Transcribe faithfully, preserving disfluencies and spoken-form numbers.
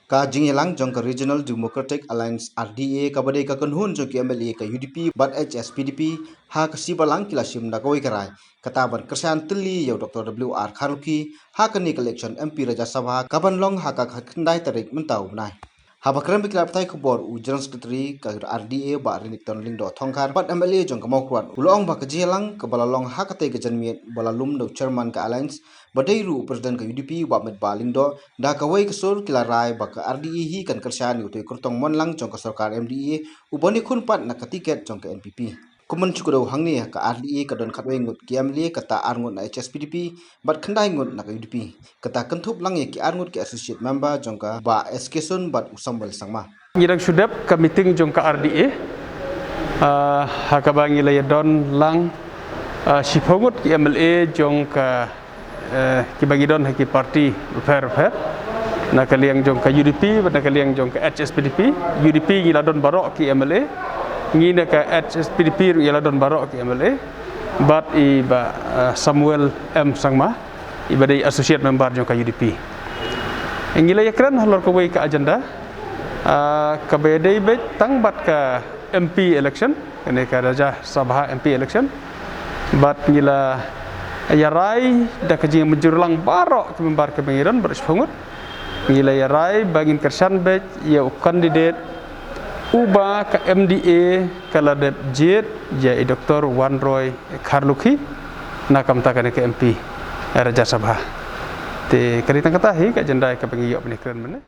Ka jingïalang jong ka Regional Democratic Alliance, R D A, kaba dei ka kynhun jong ki M L A ka U D P bad H S P D P, ha ka sngi Balang ki la shim da kawei ka rai, kata ban kyrshan tylli ïa u Doctor W R Kharlukhi ha kane ka election M P Rajya Sabha kaban long ha ka khyndai tarik mynta u bnai. Haba kren bad ki lad pathai khubor, u General Secretary ka R D A, Bah Renikton Lyngdoh Thongkhar, bad M L A jong ka Mawkyrwat, u la ong ba ka jingïalang kaba la long ha katei ka janmiet ba la lum da u Chairman ka Alliance, ba dei ruh u President ka U D P, Bah Metbah Lyngdoh, da kawei ka sur ki la rai ba ka R D A hi kan kyrshan ïa utei u kyrtong mon lang jong ka sorkar M D A, uban ïakhun pat na ka tiket jong ka N P P. Kum ban shu kdew hangne, ka R D A ka don khatwei ngut ki M L A, kata ar ngut na H S P D P bad khyndai ngut na ka U D P. Kata kynthup lang ïa ki ar ngut ki associate member jong ka, Bah S K Sun bad u Samuel Sangma. Ngi dang shu dep ka meeting jong ka R D A, ah, ha kaba ngi la ïadon lang, ah, shiphew ngut ki M L A jong ka, eh, kiba ngi don ha ki party bapher bapher. Na ka liang jong ka U D P bad na ka liang jong ka H S P D P. U D P ngi la don baroh ki M L A. Ngi na ka H S P D P ruh ngi la don baroh ki M L A. Bad i Bah, eh, Samuel M Sangma, iba dei associate member jong ka U D P. Ngi la ïakren halor kawei ka agenda, ah, kaba dei beit tang bad ka M P election, kane ka Rajya Sabha M P election. Bad ngi la ïarai da ka jingmynjur lang baroh ki member kiba ngi don baroh shiphew ngut. Ngi la ïarai ba ngin kyrshan beit ïa u candidate uba ka M D A ka la dep jied, ïa i Doctor Wanroy Kharlukhi, na ka bynta kane ka M P Rajya Sabha. Te ka dei tang kata hi ka agenda kaba ngi ïoh ban ïakren mynne.